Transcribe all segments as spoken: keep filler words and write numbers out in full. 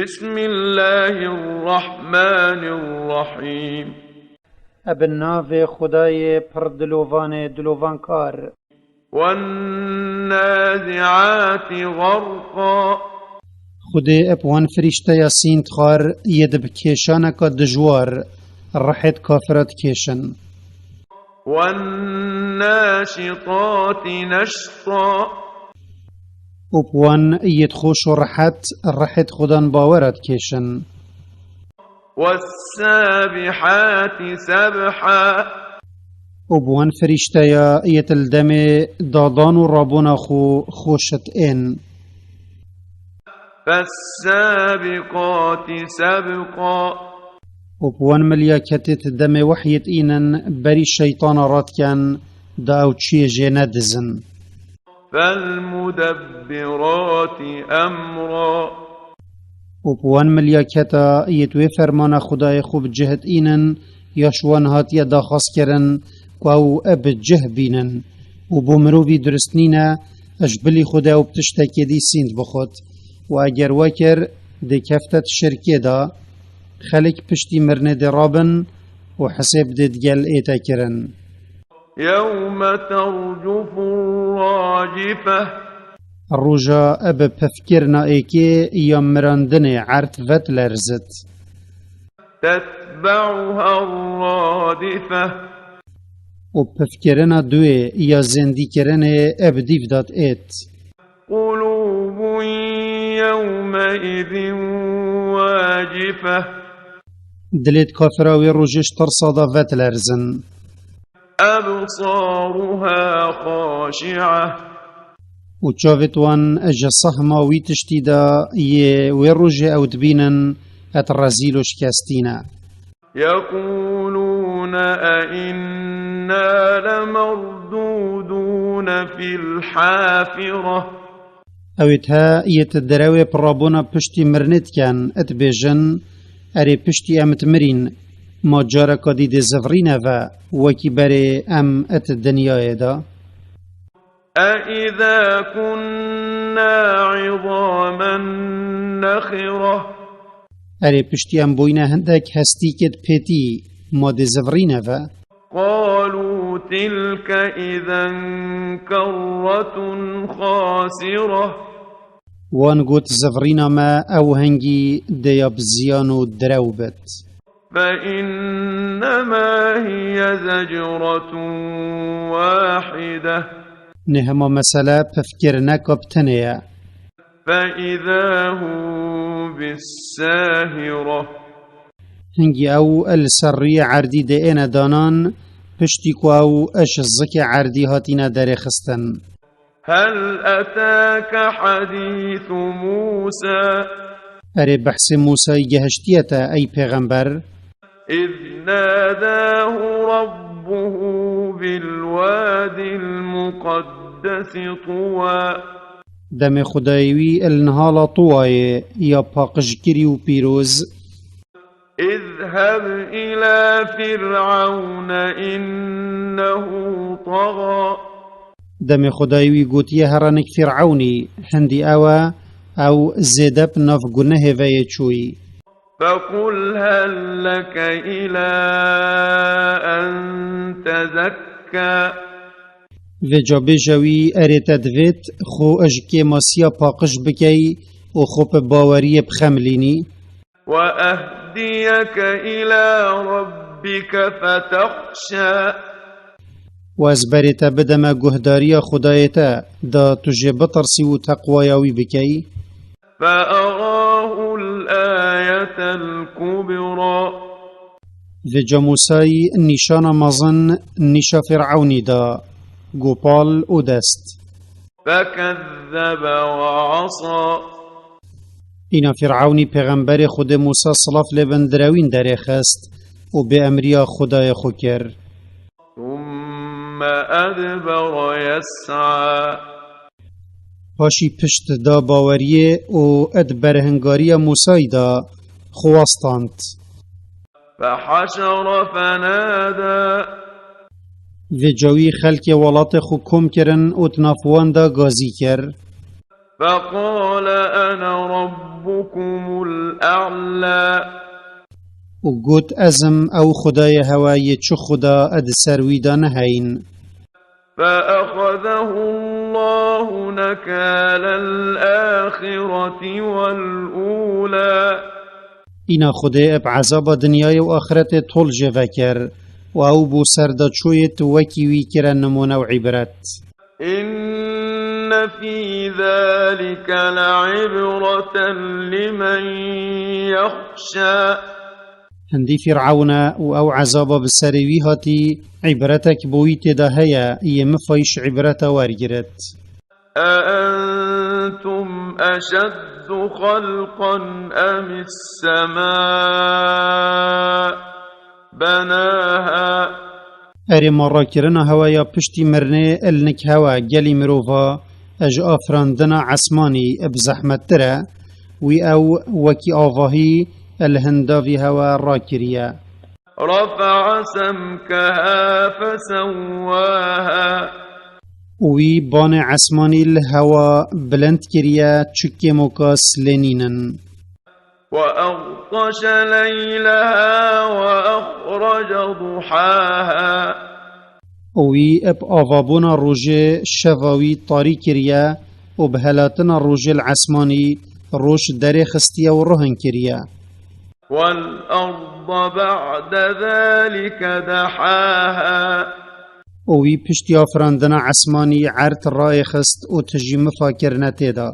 بسم الله الرحمن الرحيم. Eb navê Xwedayê pir dilovanê dilovankar. والنازعات غرقا. Xwedê eb wan firîşteya sînd xwar yê di bi kêşaneka dijwar rihêt kafira dikêşin. والناشطات نشطا. Û bi wan yêt xweş û rehet rihêt xudan bawera dikêşin. والسابحات سبحا. Û bi wan firîşteya yêt li demê dadan û rabûna xwe xweşit ên. فالسابقات سبقا. Û bi wan milyaketêt demê wehyêt înin berî şeytana radiken da ew çiyê jê nedizin. فالمدبرات أمرا. Û bi wan milyaketa yêt wê fermana Xwedayê xwe bi cihit înin ya ji wan hatiye daxwazkirin ku ew bi cih bînin û bo mirovî durist nîne, ji bilî Xwedê ew bi tiştekê dî sînd bixwit û eger we kir dê keftet şirkê de. Xelk piştî mirinê dê rabin û hisêb dê digel ête kirin. يوم ترجف الراجفة. Roja eb pifkirina êkê ya mirandinê erd vedilerzit. تتبعها الرادفة. Û pifkirina duê ya zêndîkirinê eb dîv dat êt. قلوب يومئذ واجفة. Dilêt kafira wê rojê ji tirsa de vedilerzin. أبصارها خاشعة. Û çavêt wan ji sehma wî tiştî de yê wê rojê ew dibînin et rezîl û şikestî ne. يقولون أئنا لمردودون في الحافرة. Ew ê te yê ti derewê pirabûna piştî mirinê diken, dibêjin, Erê, piştî em dimirîn, ma careka dî dê zivirîne ve, wekî berê em di dinyayê de? أَإِذَا كُنَّا عِظَامًا نَخِرَةً. Erê, piştî em bûyne hindek hestîkêt pêtî, ma dê zivirîne ve? قَالُوا تِلْكَ إِذًا كَرَّةٌ خَاسِرَةٌ. Wan got, zivirîna me ew hingî dê ya bi ziyan û direw bit. فَإِنَّمَا هِيَ زَجْرَةٌ وَاحِدَةٌ. Nê hema mesele pifkirineka bi tenê ye. فَإِذَا هُمْ بِالسَّاهِرَةِ. Hingî ew li ser rûyê erdî dê êne danan, piştî ku ew ji zikê erdî hatîne derêxistin. هَلْ أَتَاكَ حَدِيثُ مُوسَىٰ. Erê, behsê Mûsayî gehiştiye te, ey pêxember? إِذْ نَادَاهُ رَبُّهُ بِالْوَادِ الْمُقَدَّسِ طُوًى. Demê Xwedayê wî li nihala Tuwayê ya paqijkirî û pîroz. اذهب إلى فرعون إنه طغى. Demê Xwedayê wî gotiye, here nik Fîrewnî, hindî ew e, ew zêde bi nav gunehê ve yê çûyî. فقل هل لك إلى أن تزكى. Vêca bêje wî, erê te divêt xwe ji kêmasiya paqij bikey û xwe bi baweriyê bixemilînî. وأهديك إلى ربك فتخشى. Û ez berê te bideme guhdariya Xwedayê te, da tu jê bitirsî û teqwaya wî bikey. فأراه الآية الكبرى. Vêca Mûsayî nîşana mezin nîşa Fîrewnî da, gopal û dest. فكذب وعصى. Îna Fîrewnî pêxemberê Xwedê Mûsa silav lê bin direwîn derêxist û bêemriya Xwedayê xwe kir. ثم أدبر يسعى. Paşî pişt da baweriyê û di berhingariya Mûsayî da xwe westand. فحشر فنادى. Vêca wî xelkê welatê xwe kom kirin û di nav wan de gazî kir. فقال أنا ربكم الأعلى. û got, Ez im ew Xwedayê hewe yê çi Xweda di ser wî de neheyîn. فأخذه الله نكال الآخرة والأولى. Îna Xwedê eb ezaba dinyayê û axiretê tol jê vekir û ew bo ser de çoyêt wekî wî kire nimûne û îbret. إن في ذلك لعبرة لمن يخشى. Hindî Fîr'ewne û ew ezaba bi serê wî hatî, îbretek bo wî tê de heye, yê mifayîş îbreta wergiret. أأنتم أشد خلقا أم السماء بناها. Erê ma rakirina hewe ya piştî mirinê il nik hewe gelî mirova, e ji afirandina esmanî bi zehmettir e, wî ew wekî avahî il hindavî hewe rakiriye. رفع سمكها فسواها. Û wî banê esmanî li hewa bilind kiriye, çi kêmoka silê nînin. وأغطش ليلها وأخرج ضحاها. Û wî bi avabûna rojê şeva wî tarî kiriye û bi helatina rojê li esmanî roj derê xistiye û ruhin kiriye. والأرض بعد ذلك دحاها. Û wî piştî afirandina esmanî erd rayê xist û tijî mifa kirine tê de.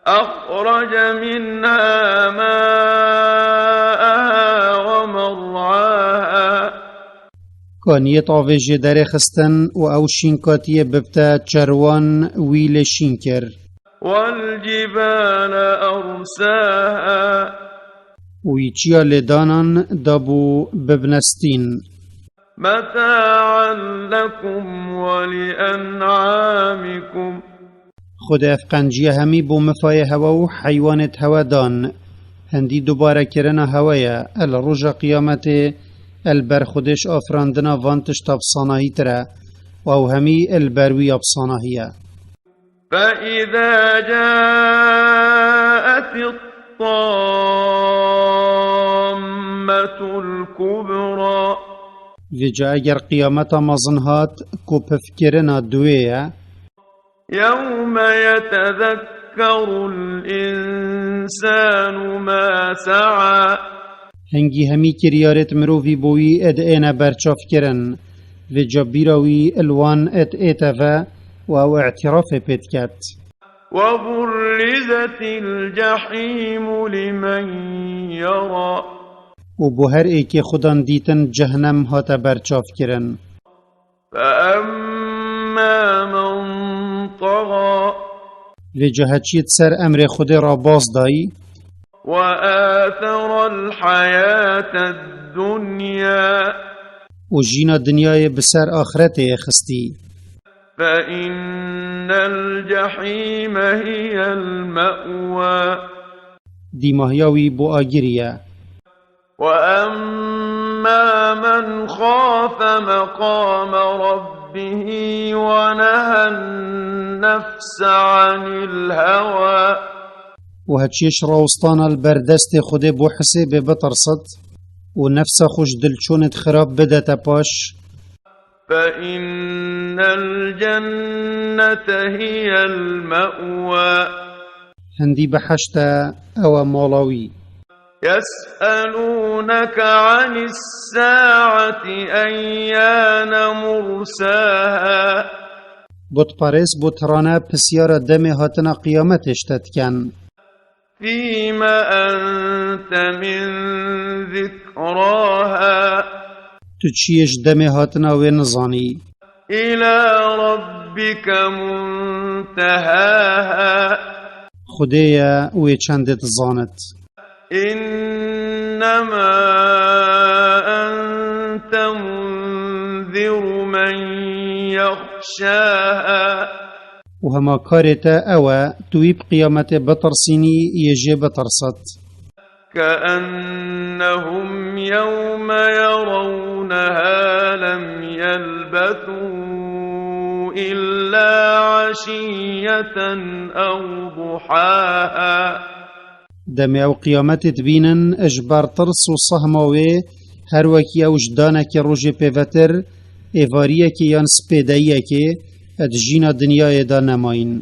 أخرج منها ماءها ومرعاها. Kaniyê tavê jê derê xistin û ew şînkatiyê bibte çerwan wî lê şîn kir. والجبال أرساها. Û wî çiya lêdanan dabû bibnestîn. متاعا لكم ولأنعامكم. Xwedê ev qenciya hemî bo mifayê hewe û heywanêt hewe dan. Hindî dubarekirina hewe ye, el roja qiyametê, el ber Xwedê ji afirandina van tişta bi sanahîtir e, û ew hemî el ber wî ya bi sanahî ye. فإذا جاءت الطامة الكبرى. Vêca eger qiyameta mezin hat, ku pifkirina duwê ye. يوم يتذكر الإنسان ما سعى. Hingî hemî kiryarêt mirovî bo wî êd êne berçavkirin. Vêca bîra wî il wan êd ête ve û ew îtirafê pê diket. وبرزت الجحيم لمن يرى. Û bo her êkê xudan dîtin cehnem hate berçavkirin. فأما من طغى. Vêca heçiyê di ser emrê Xwedê re baz dayî. وآثر الحياة الدنيا. Û jîna dinyayê bi ser axiretê yê xistî. فإن الجحيم هي المأوى. Dîmahiya wî bo agirî ye. وأما من خاف مقام ربه ونهى النفس عن الهوى. Û heçiyê ji rawistana li ber destê Xwedê bo hisêbê bitirsit û nefsa xwe ji dilçûnêt xirab bidete paş. فإن الجنة هي المأوى. Hindî behişt e, ew e mala wî. يسألونك عن الساعة أيان مرساها. Butperêz bo tirane pisyara demê hatina qiyametê ji te dikin. فيم أنت من ذكراها. Tu çiyê ji demê hatina wê nizanî. إلى ربك منتهاها. Xwedê ye wê çendê dizanit. إنما أنت منذر من يخشاها. Û hema karê te ew e, tu wî bi qiyametê bitirsînî, yê jê bitirsit. كأنهم يوم يرونها لم يلبثوا إلا عشية أو ضحاها. Demê ew qiyametê dibînin, ji ber tirs û sehma wê, her wekî ew ji danekê rojê pêvetir, êvariyekê yan spêdeyiyekê, di jîna dinyayê de nemayîn.